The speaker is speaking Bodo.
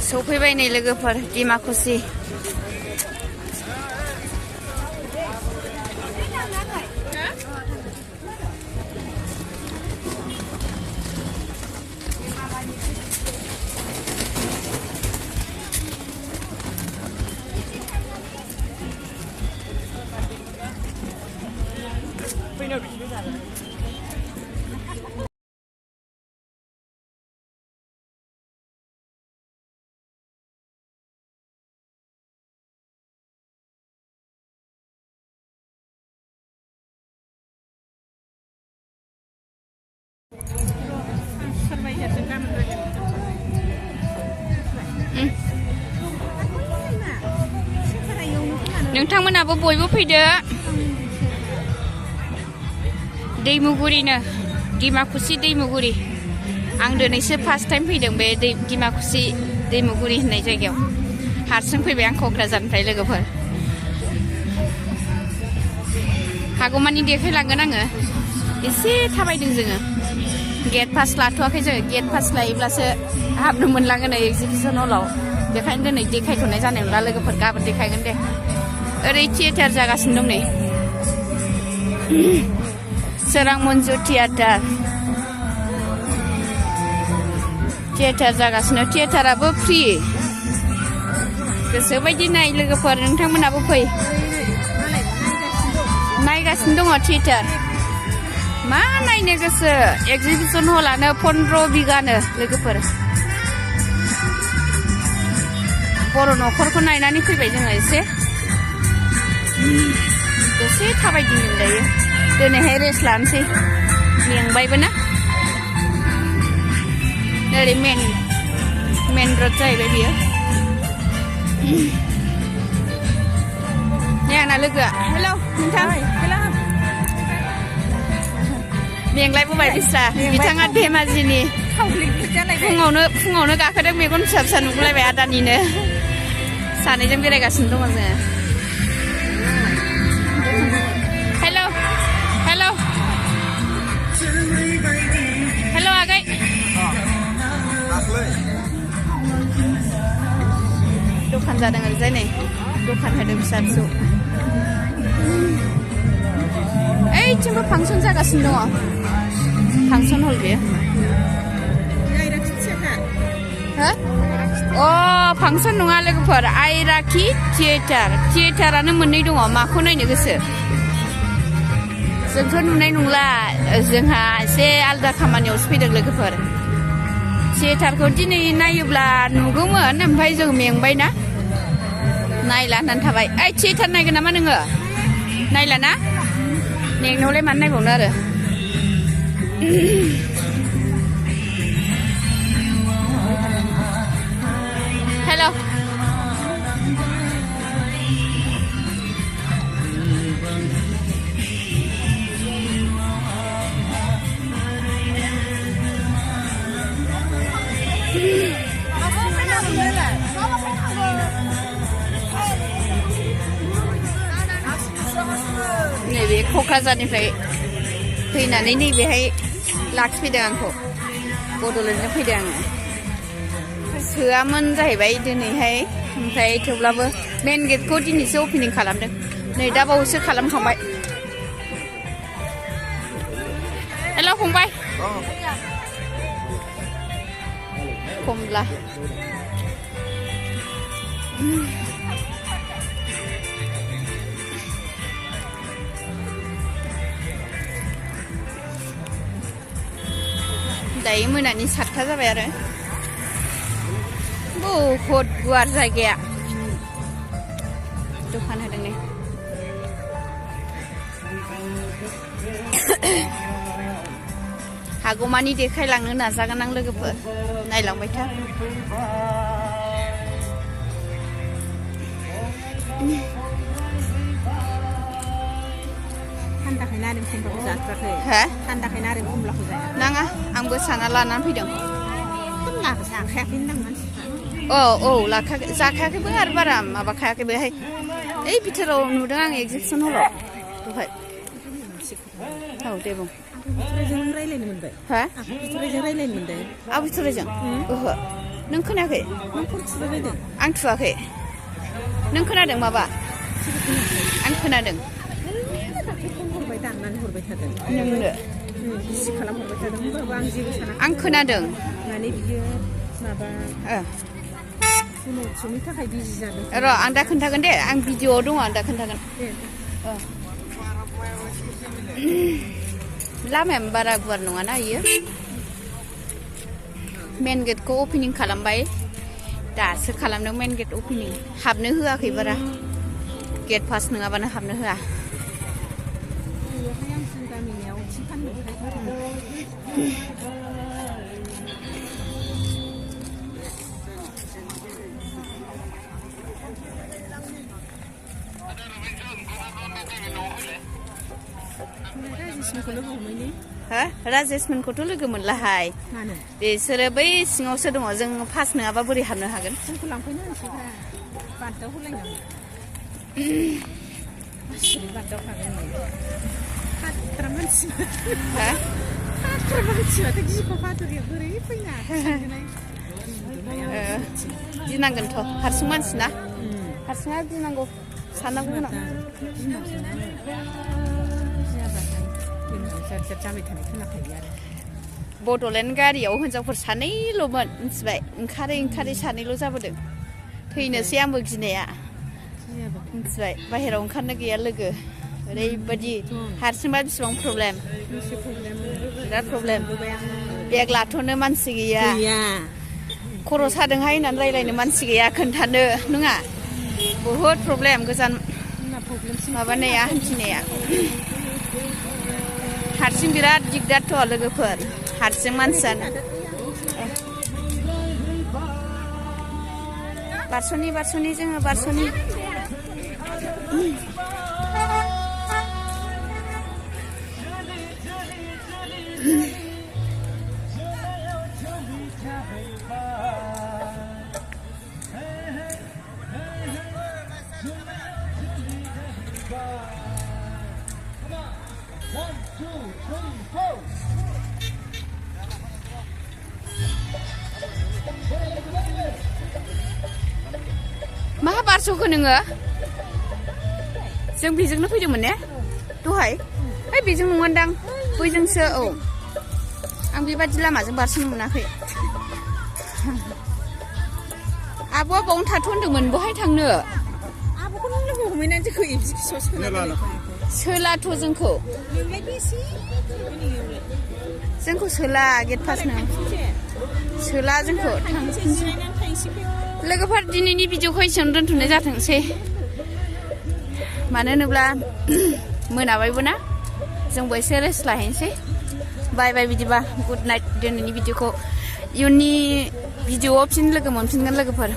सफैबाय नै लोगोफोर डिमाकुसि नोंथांमोनाबो बयबो फैदो दैमुगुरिनो डिमाकुसि दैमुगुरि आं दिनैसो फार्स्ट टाइम फैदों बे डिमाकुसि दैमुगुरि होननाय जायगायाव हारसिं फैबाय आं क'क्राझारनिफ्राय लोगोफोर हागौमानि देखायलांगोन आङो एसे थाबायदों जोङो गेट पास लाथ'वाखै जोङो गेट पास लायोब्लासो हाबनो मोनलांगोन एगजिबिसन हलाव बेखायनो दिनै देखायथ'नाय जानाय नंला लोगोफोर गाबोन देखायगोन दे ओरै थियेटार जागासिनो दं नै सोरां मन्जु थियेटार जागासिनो थियेटाराबो फ्रि गोसोबायदि नाय लोगोफोर नोंथांमोनाबो फै नायगासिनो दङ थियेटार मा नायनो गोसो एगजिबिसन हलानो 15 बिगानो लोगोफोर बर' न'खरखौ नायनानै फैबाय जोङो एसे दसे थाबायदिंदों दायो दिनैहाय रेस्ट लानोसै मेंबायबो ना ओरै मेन रड जाहैबाय बियो नै आंना लोगोआ हेलौ नोंथां मेंलायबोबाय बिस्रा बिथाङा धेमाजिनि फुङावनो गाखोदों मेगन फिसा फिसा नुगुलायबाय आदानिनो सानैजों बेरायगासिनो दङ जोङो हेलौ आगै दखान जादों ओरैजाय नै दखान होदों फिसा फिसौ ओइथिंबो फांसन जागासिनो दङ फांसन हल बेयो हो फांसन नङा लोगोफोर आइराखि थियेटारानो मोननै दङ माखौ नायनो गोसो जोंथ' नुनाय नंला जोंहा एसे आलदा खामानियावसो फैदों लोगोफोर थियेटारखौ दिनै नायोब्ला नुगौमोन ओमफ्राय जों मेंबाय ना नायला होननानै थाबाय ओइ थियेटार नायगोन नामा नोङो नायला ना मेंनायावलाय मानो नायबावनो आरो हेलौ नैबे क'क्राझारनिफ्राय फैनानै नैबेहाय लाखिफैदों आंखौ बड'लेण्डजों फैदों आङो सोआमोन जाहैबाय दिनैहाय ओमफ्राय थेवब्लाबो मेन गेटखौ दिनैसो अपेनिं खालामदों नै दा बावैसो खालामखांबाय हेल' फंबाय कमला दायो मोनानि 7था जाबाय आरो बहुत गुवार जायगाया दखान होदों नै हागौमानि देखायलांनो नाजागोन आं लोगोफोर नायलांबाय था थान्दाखाय नारें खमलाखौ जाथाराखै हा थान्दाखाय नारें खमलाखौ जाया नाङा आंबो साना लानानै फैदों खमलाखौ जाखायाखै होनदां मानसिफ्रा औ जाखायाखैबो आरो बारा माबाखायाखैबोहाय ओइ बिथोराव नुदों आं एगजिबिसन हलाव दहाय औ दे बुं बिथरायजों रायलायनो मोनबाय हा बिथरायजों रायलायनो मोनदों बिथरायजों ओहो नों खोनायाखै नों फन थुबाय आं थुवाखै नों खोनादों माबा आं खोनादों फन हरबाय दाननानै हरबाय थादों नोंनो बिजि खालामहरबाय थादों होमबाबो आं जेबो सानाखै आं खोनादों माने बियो माबा जुनुनि थाखाय बिजि जादों र' आं दा खोन्थागोन दे आं भिडिअआव दङ आं दा खोन्थागोन लामाया बारा गुवार नङाना इयो मेन गेटखौ अपेनिं खालामबाय दासो खालामदों मेन गेट अपेनिं हाबनो होआखै बारा गेट पास नङाबानो हाबनो होआ बेवहाय आं जों गामिनियाव थि फाननो राजेसमोनखौ लोगो हमैनि हो राजेसमोनखौथ' लोगो मोनलाहाय मानो बिसोरो बै सिङावसो दङ जों पास नङाबा बोरै हाबनो हागोन जोंखौ लांफैनो होनसैब्रा बान्दाव होलायनांगौ बान्दाव थागोन फाथ्रा मानसि फाथ्रा मानसियाथ' गिखौ फाथुरिया बोरै फैना गिनांगोनथ' हारसिं मानसि ना हारसिङा गिनांगौ साननांगौ गोनां बड'लेण्ड गारियाव हिनजावफोर सानैल'मोन मिथिबाय ओंखारै सानैल' जाबोदों थैनोसै आंबो गिनाया मिथिबाय बाहेरायाव ओंखारनो गैया लोगो ओरैबायदि हारसिंबा बेसेबां प्रब्लेम बिराद प्रब्लेम बेग लाथ'नो मानसि गैया खर' सादोंहाय होननानै रायज्लायनो मानसि गैया खोन्थानो नङा बहुद प्रब्लेम गोजान माबानाया हान्थिनाया हारसिं बिराद दिगदारथ' लोगोफोर हारसिं मानसियानो बारस'नि जोङो बारस'नि माहा बारस'खो नोङो जों बेजोंनो फैदोंमोन ने दहाय ओइ बेजों नङादां बैजोंसो औ आं बेबादि लामाजों बारस'नो मोनाखै आब'आ बावनो थाथ' होनदोंमोन बहाय थांनो आब'खौ नों लोगो हमैनानै जोंखौ एबजिकिसआव सोलाथ' जोंखौ सोला गेट पासनो सोला जोंखौ लोगोफोर दिनैनि भिडिअखौ एसेयावनो दोनथ'नाय जाथोंसै मानो होनोब्ला मोनाबायबो ना जोंबो एसे रेस्ट लाहैनोसै बाय बाय बिदिबा गुड नाइट दिनैनि भिडिअखौ इयुननि भिडिअआव फिन लोगो मोनफिनगोन लोगोफोर